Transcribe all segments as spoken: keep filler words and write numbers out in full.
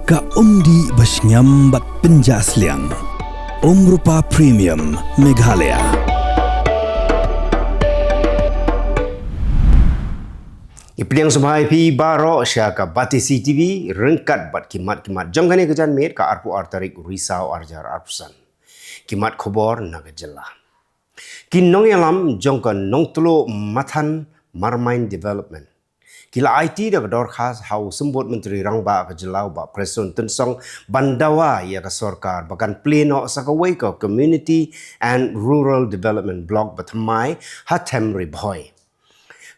Ka umdih ba shngiam bad pynjah sliang. Umrupa Premium Meghalaya. Ïa pdiang sngewbha ïa phi baroh sha ka Batesi T V, ryngkat bad ki mat ki mat jong kane ka janmiet, ka arphew ar tarik u Risaw arhajar arphew san. Ki mat khubor na ka jylla. Ki nongïalam jong ka Nongtluh Mathan Marmain Development ki la aiti da ka dorkhas ha u Symbud Myntri Rangbah ka jylla u Bah Prestone Tynsong ban dawa ïa ka sorkar ba kan plie noh sa kawei ka Community and Rural Development Block ba thymmai ha Them Ri Bhoi.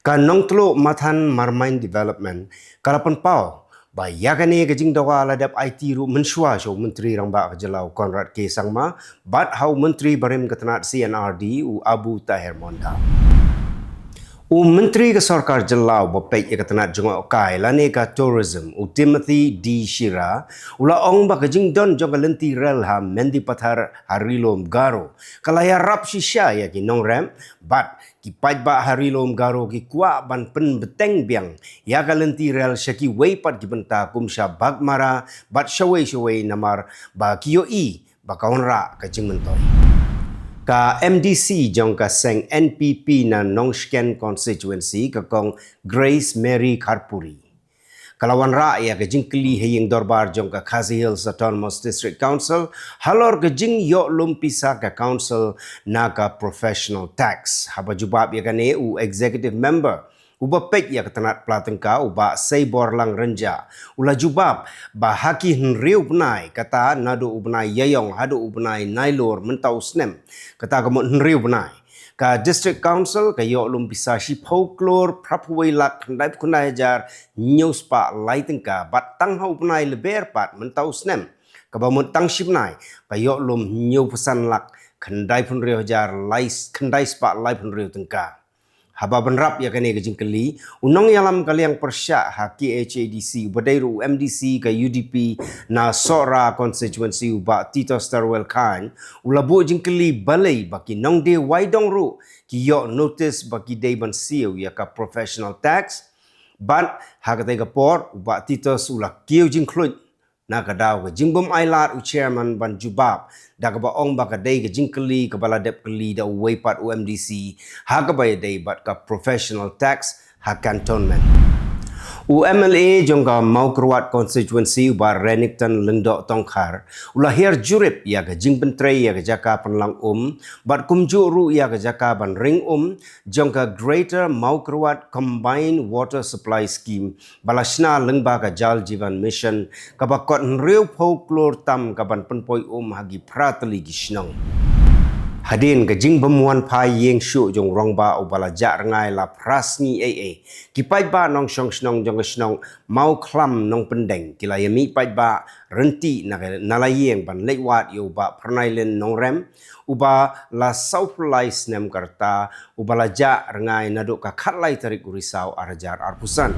Ka Nongtluh Mathan Marmain Development ka la pynpaw ba ïa kane ka jingdawa la dep aiti ruh mynshuwa sha u Myntri Rangbah ka jylla u Conrad K Sangma bad ha u Myntri barim ka tnat C and R D u Abu Taher Mondal. U Myntri ka sorkar jylla uba peit ïa ka tnat jngohkai lane ka tourism u Timothy D Shira u la ong ba ka jingdon jong ka lynti rel ha Mendipathar ha Ri Lum Garo ka la ïarap shisha ïa ki nongrep bad ki paidbah ha Ri Lum Garo ki kwah ban pynbteng biang ïa ka lynti rel sha kiwei pat ki bynta kum sha Baghmara bad shawei shawei namar ba ki ïohi ba ka wanrah ka jingmyntoi. Ka M D C jong ka seng N P P na Nongshken Constituency, ka Kong Grace Mary Kharpuri, ka la wanrah ïa ka jingkylli ha ïing dorbar jong ka Khasi Hills Autonomous District Council halor ka jingïoh lum pisa ka council na ka professional tax. Haba jubab ïa kane, u executive member uba peit ïa ka tnat pla tyngka u Bah Seiborlang Rynjah u la jubab ba ha ki hynriew bnai, kata naduh u bnai Ïaïong haduh u bnai Nailur mynta u snem, kata ka mut hynriew bnai, ka District Council ka ïoh lum pisa shiphew klur phraphew wei lak khyndaiphew khyndai hajar hynñiew spah lai tyngka bad tang ha u bnai Lber pat mynta u snem, kaba mut tang shi bnai, ka ïoh lum hynñiewphew san lak khyndaiphew hynriew hajar lai, khyndai spah laiphew hynriew tyngka. Haba bynrap ïa kane ka jingkylli, u nongïalam ka liang pyrshah ha K H A D C uba dei ruh u M D C ka U D P na Sohra Constituency u Bah Titos Terwel Chyne u la buh jingkylli balei ba ki nongdie waidong ruh ki ïoh notice ba ki dei ban siew ïa ka professional tax. Bad ha katei ka por u Bah Titos u la kiew jingkhluit na ka daw ka jingbym ailad u chairman ban jubab da kaba ong ba ka dei ka jingkylli kaba la dep kylli da uwei pat u M D C ha kaba ïadei bad ka professional tax ha cantonment. U M L A jong ka Mawkyrwat Constituency u Bah Renikton Lyngdoh Tongkhar u la hiar jurip ïa ka jingpyntrei ïa ka jaka pynlang um bad kumjuh ruh ïa ka jaka ban ring um jong ka Greater Mawkyrwat Combined Water Supply Scheme ba la shna lyngba ka Jal Jeevan Mission, kaba kot hynriewphew klur tam kaban pynpoi um ha ki phra tylli ki shnong. Hadien ka jingbym wan phai ïeng shuh jong u rangbah uba la jah rngai la phra sngi eiei, ki paidbah nongshong shnong jong ka shnong Mawkhlam Nongpyndeng ki la ïamih paidbah ryntih na ka, na la ïing ban leit wad ïa u Bah Pyrnailin Nongrem uba la sawphew lai snem ka rta, uba la jah rngai naduh ka khatlai tarik u Risaw arhajar arphew san.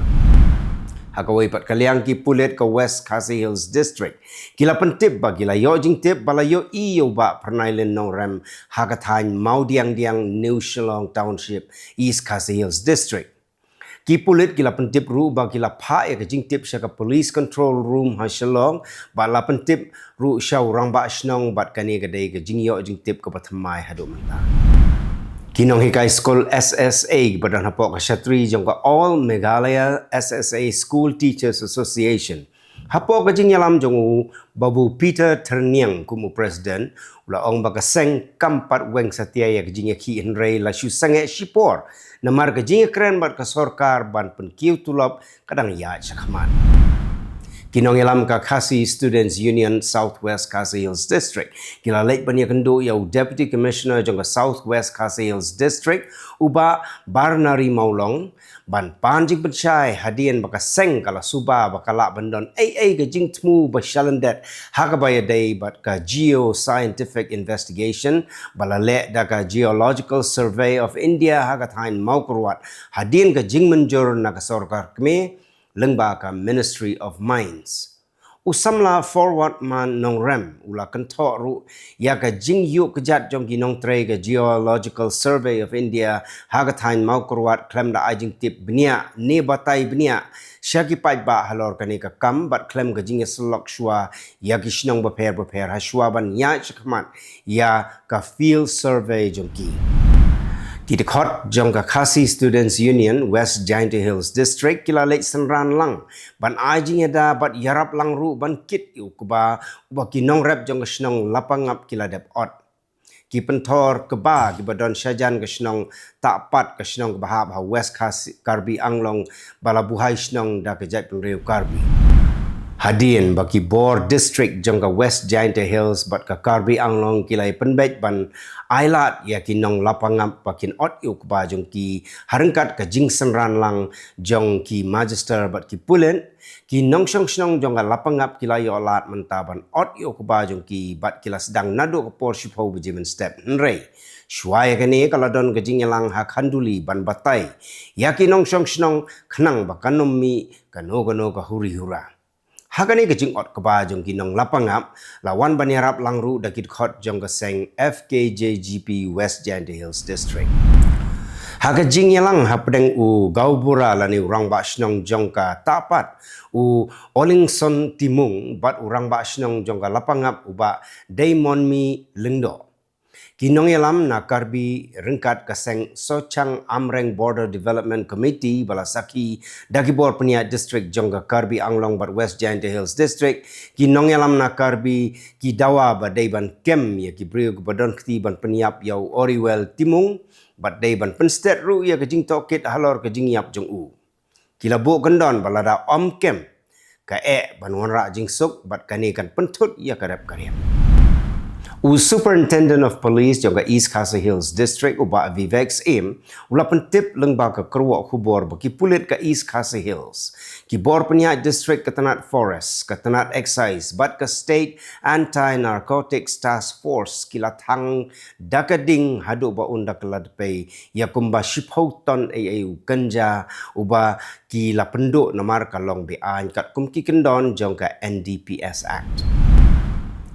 Ha kawei pat ka liang, ki pulit ka West Khasi Hills District ki la pyntip ba ki la ïoh jingtip ba la ïohi ïa u Bah Pyrnailin Nongrem ha ka thaiñ Mawdiangdiang, New Shillong Township, East Khasi Hills District. Ki pulit ki la pyntip ruh ba ki la phah ïa ka jingtip sha ka Police Control Room ha Shillong bad la pyntip ruh sha u rangbah shnong bad kane ka dei ka jingïoh jingtip kaba thymmai haduh mynta. Ki nonghikai skul S S A kiba don hapoh ka shatri jong ka All Meghalaya S S A School Teachers Association, hapoh ka jingïalam jong u Babu Peter Tyrniang kum u president, u la ong ba ka seng kam pat weng satia ïa ka jingïakhih hynrei la shu sangeh shipor namar ka jingïakren bad ka sorkar ban pynkiew tulop ka dang ïaid shakhmat. Ki nongïalam ka Khasi Students Union South West Khasi Hills District ki la leit ban ïakynduh ïa u Deputy Commissioner jong ka South West Khasi Hills District, u Bah Barnari Mawlong, ban pan jingpynshai hadien ba ka seng ka la suba ba ka lah ban don eiei ka jingthmu ba shalyndet ha kaba ïadei bad ka geoscientific investigation ba la leh da ka Geological Survey of India ha ka thaiñ Mawkyrwat hadien ka jingmynjur na ka sorkar kmie lyngba ka Ministry of Mines. U samla Forward Man Nongrem u la kynthoh ruh ïa ka jingïuh kjat jong ki nongtrei ka Geological Survey of India ha ka thaiñ Mawkyrwat khlem da ai jingtip bniah ne batai bniah sha ki paidbah halor kane ka kam bad khlem ka jingïasyllok shuwa ïa ki shnong bapher bapher ha shuwa ban ïaid shakhmat ïa ka field survey jong ki. Ki dkhot jong ka Khasi Students Union West Jaintia Hills District ki la leit synran lang ban ai jingïada bad ïarap lang ruh ban kit ïa u kba uba ki nongrep jong ka shnong Lapangap ki la dep ot. Ki pynthor kba kiba don shajan ka shnong Tahpat, ka shnong kaba hap ha West Khasi, Karbi Anglong, ba la buhai shnong da ka jaitbynriew Karbi. Hadien ba ki bor district jong ka West Jaintia Hills bad ka Karbi Anglong ki la pynbeit ban ailad ïa ki nong Lapangap ba kin ot ïa u kba jong ki ha ryngkat ka jingsynran lang jong ki magister bad ki pulit, ki nongshong shnong jong ka Lapangap ki la ïoh lad mynta ban ot ïa u kba jong ki bad ki la sdang naduh ka por shiphew baje mynstep. Hynrei shuwa ïa kane ka la don ka jingïalang ha Khanduli ban batai ïa ki nongshong shnong khnang ba kan ym mih kano kano ka huri hura. Ha kane ka jingot kba jong ki nong Lapangap la wan ban ïarap lang ruh da ki dkhot jong ka seng F K J G P West Jaintia Hills District. Ha ka jingïalang hapdeng u Gaubura lane u rangbah shnong jong ka Tahpat, u Olingson Timung, bad u rangbah shnong jong ka Lapangap u Bah Deimonmi Lyngdoh, ki nongïalam na Karbi ryngkat ka seng Sochang Amreng Border Development Committee ba la sakhi da ki bor pynïaid district jong ka Karbi Anglong bad West Jaintia Hills District, ki nongïalam na Karbi ki dawa ba dei ban kem ïa ki briew kiba don kti ban pynïap ïa u Oriwell Timung bad dei ban pynstet ruh ïa ka jingtohkit halor ka jingïap jong u. Ki la buh kyndon ba lada ym kem, ka eh ban wanrah jingsuk bad kane kan pynthut ïa ka rep ka riam. U Superintendent of Police jong ka East Khasi Hills District u Bah Vivek Syiem u la pyntip lyngba ka kyrwoh khubor ba ki pulit ka East Khasi Hills, ki bor pynïaid district, ka tnat Forest, ka tnat Excise bad ka State Anti-Narcotics Task Force ki la thang da ka ding haduh ba un da kylla dpei ïa kumba shiphew ton ei ei u ganja uba ki la pynduh namar ka long be-aiñ katkum ki kyndon jong ka N D P S Act.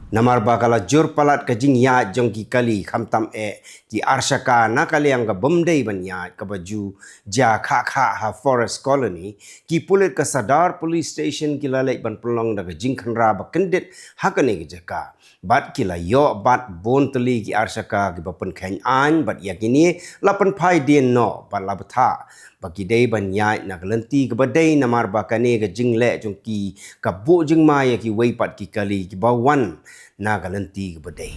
Namar ba ka la jur palat ka jingïaid jong ki kali, khamtam eh ki arshaka na ka liang ka bym dei ban ïaid, kaba ju jia khah khah ha Forest Colony, ki pulit ka Sadar Police Station ki la leit ban pynlong da ka jingkhynra ba kyndit ha kane ka jaka. Bad ki la ïoh bat bun tylli ki arshaka kiba pynkheiñ aiñ, bad ïa kine la pynphai dien noh bad la bthah ba ki dei ban ïaid na ka lynti kaba dei, namar ba kane ka jingleh jong ki ka buh jingma ïa kiwei pat ki kali kiba wan na ka lynti kaba dei.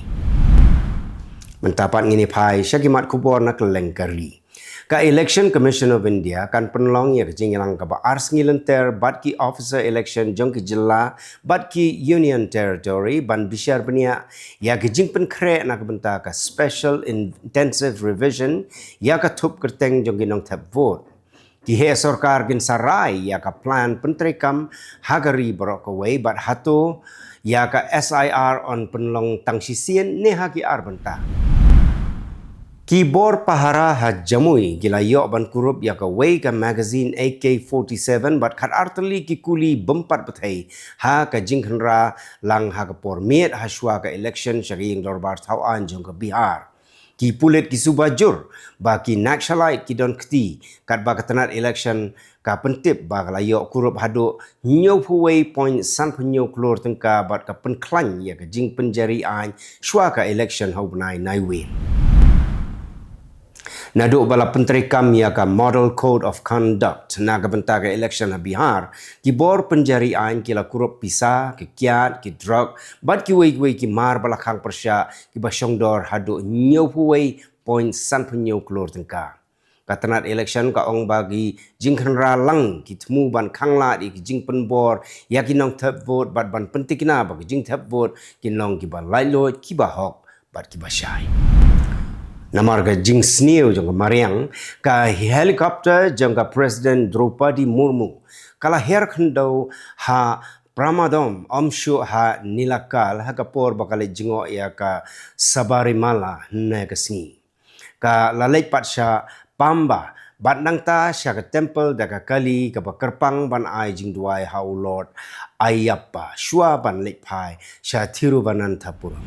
Mynta pat ngin ïa phai sha ki mat khubor na kylleng ka ri. Ka Election Commission of India kan pynlong ïa ka jingïalang kaba ar sngi lynter bad ki officer election jong ki jylla bad ki Union Territory ban bishar bniah ïa ka jingpynkhreh na ka bynta ka Special Intensive Revision ïa ka thup kyrteng jong ki nongthep vote. Ki heh sorkar kin sa rai ïa ka plan pyntreikam ha ka ri baroh kawei bad hato ïa ka S I R yn pynlong tang shisien ne ha ki ar bynta. Ki bor pahara ha Jamui ki la ïoh ban kurup ïa kawei ka magazine A K forty-seven bad khatar tylli ki kuli bym pat bthei ha ka jingkhynra lang ha ka por miet ha shuwa ka election sha ka ïing dorbar thaw aiñ jong ka Bihar. Ki pulit ki suba jur ba ki Naxalite ki don kti, katba ka tnat election ka pyntip ba ka la ïoh kurup haduh hynñiewphew wei point sanphew hynñiew klur tyngka bad ka pynkhlaiñ ïa ka jingpynjari aiñ shuwa ka election ha u bnai Naiwieng. Naduh ba la pyntreikam ïa ka Model Code of Conduct na ka bynta ka election ha Bihar, ki bor pynjari aiñ ki la kurup pisa, ki kiad, ki drok bad kiwei kiwei ki mar ba la khang pyrshah kiba shongdor haduh hynñiewphew wei point sanphew hynñiew klur tyngka. Ka tnat election ka ong ba ki jingkhynra lang ki thmu ban khanglad ïa ki jingpynbor ïa ki nongthep vote bad ban pyntikna ba ki jingthep vote kin long kiba laitluid, kiba hok bad kiba shai. Namar ka jingsniew jong ka mariang, ka helicopter jong ka President Droupadi Murmu ka la hiar khyndew ha Pramadom, ym shuh ha Nilakal, ha ka por ba ka leit jngoh ïa ka Sabarimala hynne ka sngi. Ka la leit pat sha Pamba bad nangta sha ka temple da ka kali kaba kyrpang ban ai jingduwai ha u Lord Ayyappa shuwa ban leit phai sha Thiruvananthapuram.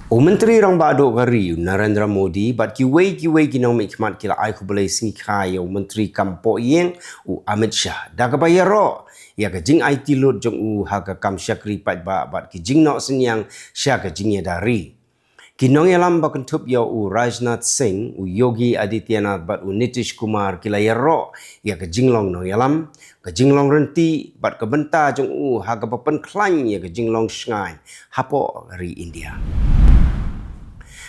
U Myntri Rangbah Duh ka ri u Narendra Modi bad kiwei kiwei ki nongmihkhmat ki la ai khublei sngikha ïa u Myntri Kam Pohïing u Amit Shah da kaba ïaroh ïa ka jingaiti lut jong u ha ka kam shakri paidbah bad ki jingnoh synñiang sha ka jingïada ri. Ki nongïalam ba kynthup ïa u Rajnath Singh, u Yogi Adityanath bad u Nitish Kumar ki la ïaroh ïa ka jinglong nongïalam, ka jinglong rynti bad ka bynta jong u ha kaba pynkhlaiñ ïa ka jinglong shngaiñ hapoh ri India.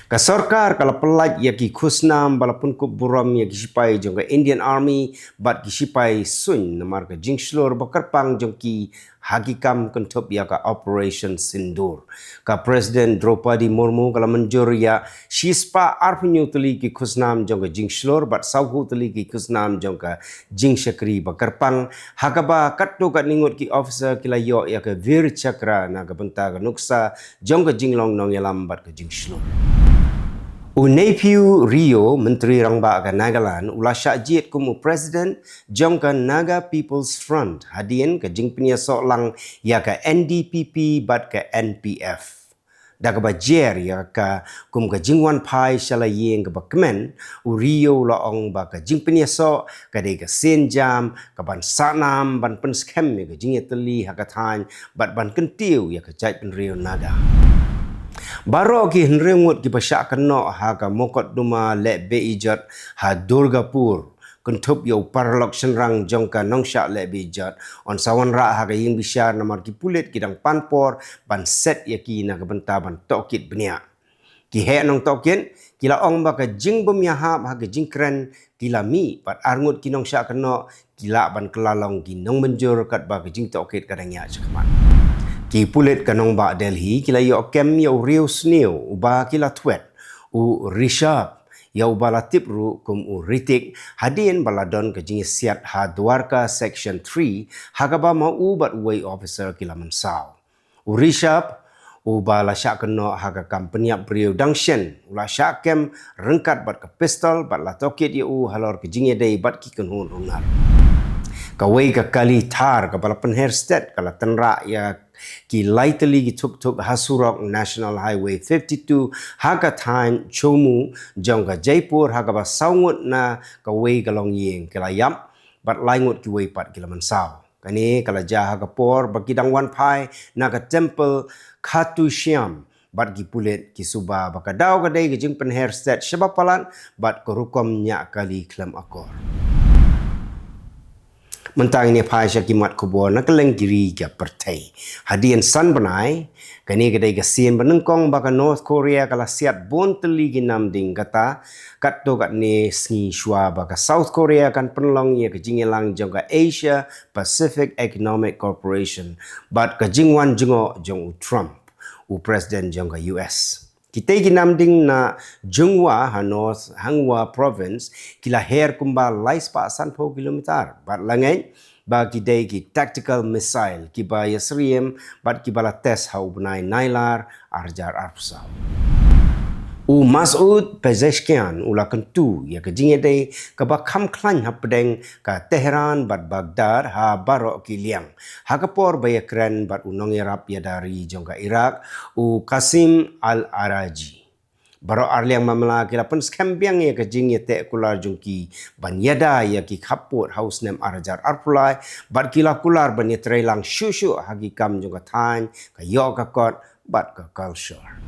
Ka sorkar ka la pyllait ïa ki khusnam ba la pynkup burom ïa ki shipai jong ka Indian Army bad ki shipai suiñ namar ka jingshlur ba kyrpang jong ki ha ki kam kynthup ïa ka Operation Sindoor. Ka President Draupadi Murmu ka la mynjur ïa shispah arphew hynñiew tylli ki khusnam jong ka jingshlur bad sawphew tylli ki khusnam jong ka jingshakri ba kyrpang, ha kaba katto katne ngut ki officer ki la ïoh ïa ka Veer Chakra na ka bynta ka nuksa jong ka jinglong nongïalam bad ka jingshlur. U Neiphiu Rio, Myntri Rangbah ka Nagaland, u la shah jied kum u President jong ka Naga People's Front hadien ka jingpynïasoh lang ïa ka N D P P bad ka N P F. Da kaba jer ïa ka kum ka jingwan phai sha la ïing kaba kmen, u Rio u la ong ba ka jingpynïasoh ka dei ka sienjam kaban sahnam ban pynskhem ïa ka jingïatylli ha ka thaiñ bad ban kyntiew ïa ka jaitbynriew Naga. Baroh ki hynriew ngut kiba shah kynnoh ha ka mokotduma leh beh-ijot ha Durgapur, kynthup ïa u paralok shynrang jong ka nongshah leh beh-ijot, yn sa wanrah ha ka ïing bishar namar ki pulit ki dang pan por ban set ïa ki na ka bynta ban tohkit bniah. Ki heh nongtohkit ki la ong ba ka jingbym ïahap ha ka jingkren ki la mih bad arngut ki nongshah kynnoh ki lah ban kylla long ki nongmynjur katba ka jingtohkit ka dang ïaid shakhmat. Ki pulit ka nongbah Delhi ki la ïoh kem ïa u riewsniew uba ki la thwet, u Rishabh, ïa uba la tip ruh kum u Ritik, hadien ba la don ka jingïasiat ha Dwarka Section three, ha kaba ma u bad uwei officer ki la mynsaw. U Rishabh, uba la shah kynnoh ha ka kam pynïap briew dang shen, u la shah kem ryngkat bad ka pistol bad la tohkit ïa u halor ka jingïadei bad ki kynhun runar. Kawei ka kali Thar kaba la pynher stet ka la tynrah ïa ki lai tylli ki thuk thuk ha surok National Highway fifty-two ha ka thaiñ Chomou jong ka Jaipur, ha kaba saw ngut na kawei ka longïing ki la ïap bad lai ngut kiwei pat ki la mynsaw. Kane ka la jia ha ka por ba ki dang wan phai na ka temple Khatu Shyam bad ki pulit ki suba ba ka daw ka dei ka jingpynher stet shaba palat bad ka rukom ñiah kali khlem akor. Mynta ngin ïa phai sha ki mat khubor na kylleng ki ri ka pyrthei. Hadien san bnai, kane ka dei ka sien ba nyngkong ba ka North Korea ka la siat bun tylli ki nam ding kata, katto katne sngi shuwa ba ka South Korea kan pynlong ïa ka jingïalang jong ka Asia Pacific Economic Corporation bad ka jingwan jngoh jong u Trump, u President jong ka U S. Kitei ki nam ding na Jungwa ha North Hanwha Province ki la her kumba lai spah sanphew kilometer bad la ngeit ba ki dei ki tactical missile kiba ïasyriem bad kiba la test ha u bnai Nailar arhajar arphew saw. U Masoud Pezeshkian u la kyntu ïa ka jingïadei kaba kham khlaiñ hapdeng ka Tehran bad Baghdad ha baroh ki liang, ha ka por ba ïakren bad u nongïarap ïada ri jong ka Iraq, u Qasim Al-Araji. Baroh arliang mamla ki la pynskhem biang ïa ka jingïateh kular jong ki ban ïada ïa ki khappud ha u snem arhajar arphew lai bad ki la kular ban ïatreilang shuh shuh ha ki kam jong ka thaiñ, ka ïoh ka kot bad ka culture.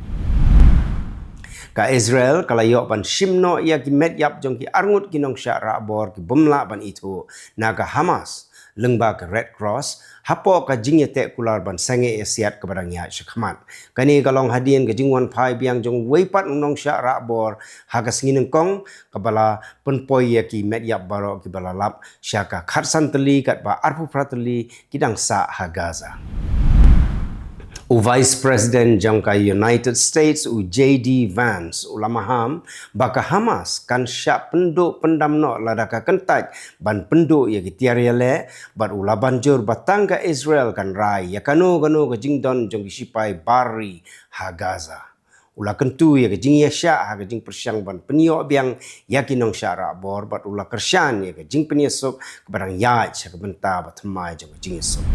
Ka Israel ka la ïoh ban shim noh ïa ki met ïap jong ki arngut ki nongshah rahbor ki bym lah ban ithuh na ka Hamas lyngba ka Red Cross hapoh ka jingïateh kular ban sangeh ïasiat kaba dang ïaid shakhmat. Kane ka long hadien ka jingwan phai biang jong uwei pat u nongshah rahbor ha ka sngi nyngkong, kaba la pynpoi ïa ki met ïap baroh kiba la lap sha ka khatsan tylli katba arphew phra tylli ki dang sah ha Gaza. U Vice President jong ka United States, u J D Vance, u la maham ba ka Hamas kan shah pynduh pyndam noh lada ka kyntait ban pynduh ïa ki tiar ïaleh, bad u la ban jur ba tang ka Israel kan rai ïa kano kano ka jingdon jong ki shipai bar ri ha Gaza. U la kyntu ïa ka jingïashah ha ka jingpyrshang ban pynïoh biang ïa ki nongshah rahbor bad u la kyrshan ïa ka jingpynïasuk kaba dang ïaid sha ka bynta ba thymmai jong ka jingïasuk.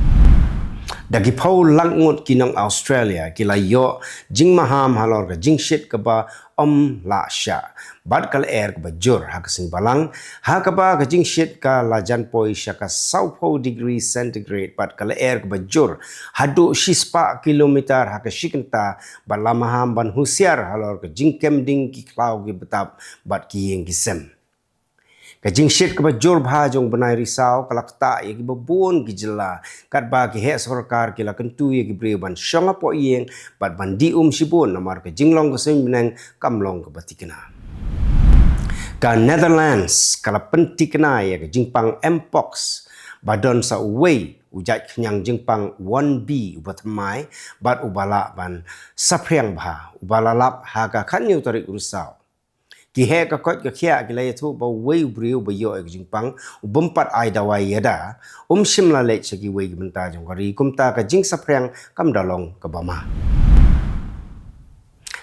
Da ki phew lak ngut ki nong Australia ki la ïoh jingmaham halor ka jingshit kaba ym lah shah bad ka lyer kaba jur ha ka sngi Balang, ha kaba ka jingshit ka la jan poi sha ka sawphew degree centigrade bad ka lyer kaba jur haduh shispah kilometer ha ka shi kynta, bad la maham ban husiar halor ka jingkem ding ki khlaw ki btap bad ki ïing ki sem. Ka jingshit kaba jur bha jong u bnai Risaw ka la ktah ïa kiba bun ki jylla, katba ki heh sorkar ki la kyntu ïa ki briew ban shong hapoh ïing bad ban dih um shibun, namar ka jinglong ka suiñ bneng kam long kaba thikna. Ka Netherlands ka la pynthikna ïa ka jingpang Mpox ba don sa uwei u jait khñiang jingpang one B uba thymmai bad uba lah ban saphriang bha, uba la lap ha ka khatñiew tarik u Risaw. Ki heh ka koit ka khiah ki la ïathuh ba uwei u briew uba ïoh ïa ka jingpang, u bym pat ai dawai ïada, um shym la leit sha kiwei ki bynta jong ka ri. Kumta ka jingsaphriang kam da long kaba ma.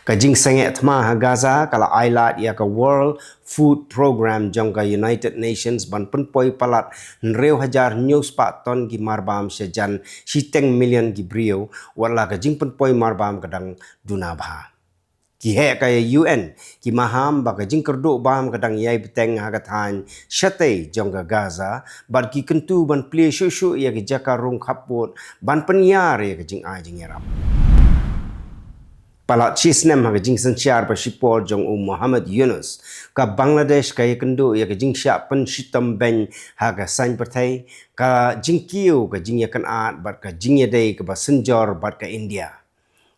Ka jingsangeh thma ha Gaza ka la ailad ïa ka World Food Program jong ka United Nations ban pynpoi palat hynriew hajar hynñiew spah ton ki marbam sha jan shiteng million ki briew, wat la ka jingpynpoi marbam ka dang duna bha. Ki heh ka U N ki maham ba ka jingkyrduh bam ka dang ïai bteng ha ka thaiñ shatei jong ka Gaza, bad ki kyntu ban plie shuh shuh ïa ki jaka rung khappud ban pynïar ïa ka jingai jingïarap. Palat shi snem ha ka jingsynshar ba shipor jong u Muhammad Yunus, ka Bangladesh ka ïakynduh ïa ka jingshah pynshitom beiñ ha ka saiñ pyrthei, ka jingkiew ka jingïakynad bad ka jingïadei kaba synjor bad ka India.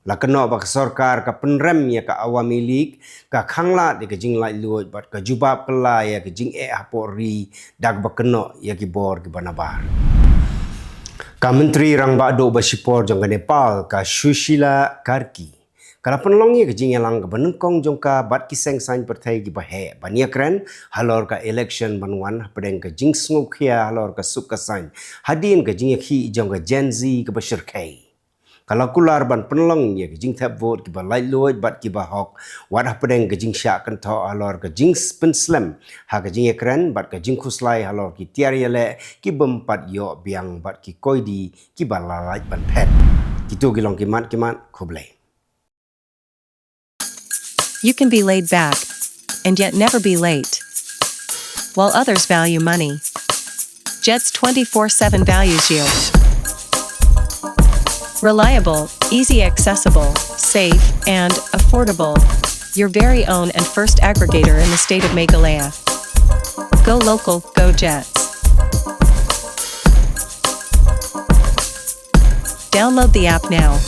La kynnoh ba ka sorkar ka pynrem ïa ka Awami League, ka khanglad ïa ka jinglaitluid bad ka jubab kylla ïa ka jingeh hapoh ri da kaba kynnoh ïa ki bor kiba nabar. Ka Myntri Rangbah Duh ba shipor jong ka Nepal, ka Sushila Karki, ka la pynlong ïa ka jingïalang kaba nyngkong jong ka bad ki seng saiñ pyrthei kiba heh ban ïakren halor ka election ban wan hapdeng ka jingsngewkhia halor ka suk ka saiñ hadien ka jingïakhih jong ka Gen Z kaba shyrkhei. Ka la kular ban pynlong ïa ka jingthep vote kiba laitluid bad kiba hok, wat hapdeng ka jingshah kynthoh halor ka jingpynslem ha ka jingïakren bad ka jingkhuslai halor ki tiar ïaleh ki bym pat ïoh biang bad ki koidi kiba la lait ban phet. Kito ki long ki mat ki mat, khublei. You can be laid back and yet never be late. While others value money, Jet's twenty-four seven values you. Reliable, easy accessible, safe, and affordable. Your very own and first aggregator in the state of Meghalaya. Go local, go Jets. Download the app now.